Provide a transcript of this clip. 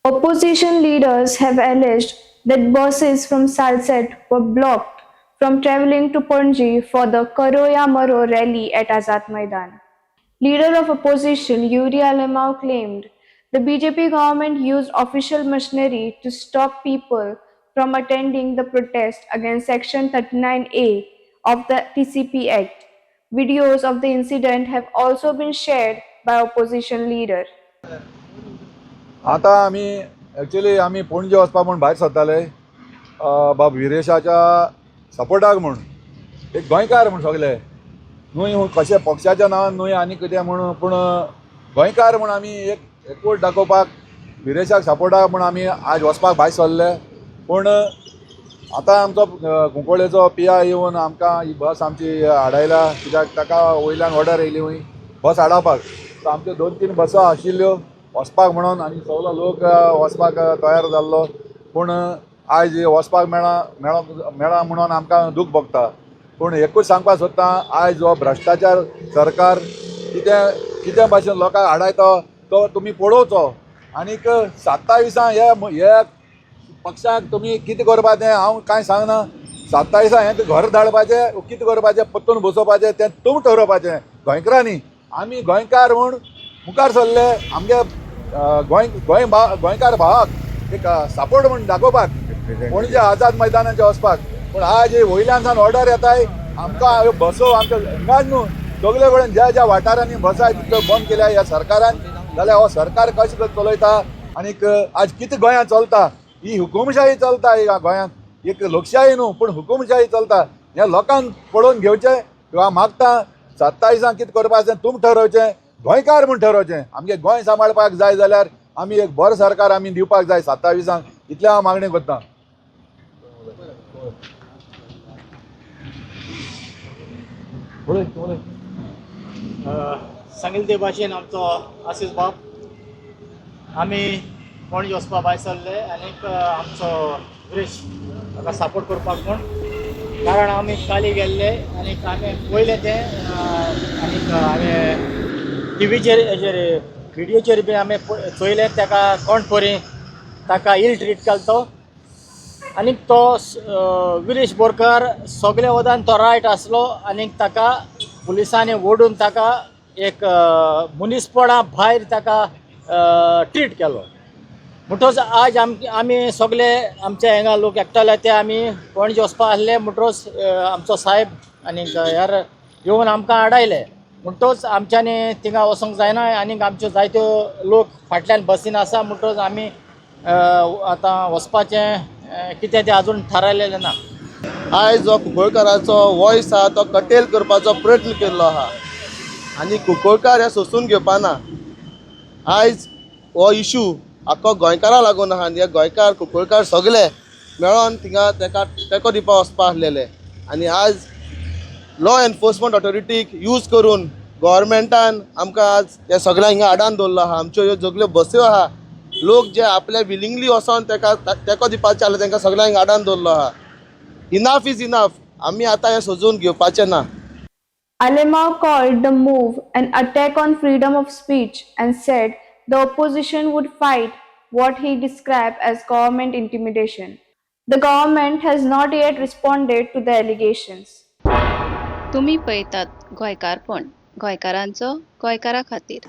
Opposition leaders have alleged that buses from Salcete were blocked from travelling to Panaji for the Karo Ya Maro rally at Azad Maidan. Leader of opposition Yuri Alemao claimed the BJP government used official machinery to stop people from attending the protest against Section 39A of the TCP Act. Videos of the incident have also been shared by opposition leader. आतां आमी actually आमी पणजे वचपा म्हूण भायर सरताले, बाब विरेशाच्या सपोर्टाक म्हूण, एक गोंयकार म्हूण सगले न्हू, कशें पक्षाच्या नांवान न्हय आनी कितें म्हूण, पूण गोंयकार म्हूण आमी एक एकवट दाखोवपाक विरेशाक सपोर्टाक म्हूण आमी आज वचपाक भायर सरले. पूण आतां आमचो कुंकळ्ळेचो पी I येवन आमकां ही बस आमची आडायला, कित्याक ताका वयल्यान ऑर्डर येयली हूंय बस आडावपाक. सो आमच्यो 2-3 बसो आशिल्ल्यो वचपाक म्हणून आनी सगलो लोक वचपाक तयार जाल्लो, पूण आयज वचपाक मेळा मेळो मेळा म्हणून आमकां दूख भोगता. पूण एकूच सांगपाक सोदता, आयज हो भ्रश्टाचार सरकार कितें कितें भाशेन लोकांक आडायता तो तुमी पळोवचो. आनीक 27 हे पक्षाक तुमी कितें करपाचें हांव कांय सांगना. 27 हें घर धाडपाचें, कितें करपाचें, परतून बसोवपाचें तें तुमी ठरोवपाचें. गोंयकारांनी आमी गोंयकार म्हूण मुखार सरले, आमगे गोंय गोंय गोंयकार भावाक एक सपोर्ट म्हूण दाखोवपाक पणजे आझाद मैदानाचेर वचपाक. पूण आज वयल्यान सावन ऑर्डर येताय आमकां ह्यो बसो आमच्या हांगाच न्हू, सगळे कडेन ज्या ज्या वाठारांनी बसाय तितल्यो बंद केल्या ह्या सरकारान. जाल्यार हो सरकार कशें चलयता आनीक आज कितें गोंयांत चलता, ही हुकुमशाही चलता ह्या गोंयांत, एक लोकशाही न्हू पूण हुकुमशाही चलता. हें लोकांक पळोवन घेवचें किंवा मागता 27 कितें करपाचें तुमी ठरोवचें, गोंयकार म्हूण ठरोवचें. आमगे गोंय सांबाळपाक जाय जाल्यार आमी एक बरो सरकार आमी दिवपाक जाय 27, इतलें हांव मागणी करतां. सांगिल्ले ते भाशेन आमचो आशिष बाब, आमी पणजे वचपा भायर सरले आनीक आमचो विरेश ताका सपोर्ट करपाक म्हूण, कारण आमी काली गेल्ले आनीक आमी पळयलें तें, आनीक हांवें टिवीचेर हेजेर व्हिडियोचेर बी आमी चोयलें ताका कोण परी ताका इल ट्रीट केलो तो. आनीक तो विरेश बोरकर सगल्या वदान तो रायट आसलो आनीक ताका पुलिसांनी ओडून ताका एक मनीसपणा भायर ताका ट्रीट केलो. म्हणटोच आज आमी सगले आमच्या हांगा लोक एकठांय ते आमी पणजे वचपा आसले, म्हणटोच आमचो साहेब आनीक यार येवन आमकां आडायले. म्हणटोच आमच्यांनी थिंगा वचोंक जायना आनीक आमच्यो जायत्यो लोक फाटल्यान बसीन आसा, म्हणटोच आमी आतां वचपाचें कितें तें आजून थारायलेलें ना. आयज जो कुंकळकाराचो वॉयस आहा तो कटेल करपाचो प्रयत्न केल्लो आहा आनी कुंकळकार हें सोंसून घेवपा ना. आयज हो इशू आख्खो गोंयकारा लागून आहा आनी हे गोंयकार कुंकळकार सगले मेळोन थिंगा तेका तेंको दिवपा वचपा आसलेले आनी आज लॉ एनफोर्समेंट ऑथॉरिटीक यूज करून गव्हर्मेंटान आमकां आज हे सगळ्यांक हिंगा आडान दवरलो आहा. आमच्यो ह्यो सगल्यो बस्यो आहा, लोक जे आपले विलिंगली वचोन तेका तेंको दिवपाचे आसले तेंकां सगळ्यांक हिंगा आडान दवरलो आहा. इनाफ is enough, आमी आतां हें सोजून घेवपाचें ना. Alemao called the move an attack on freedom of speech and said the opposition would fight what he described as government intimidation. The government has not yet responded to the allegations. तुमी पळयतात गोंयकारपण, गोंयकारांचो गोंयकारा खातीर.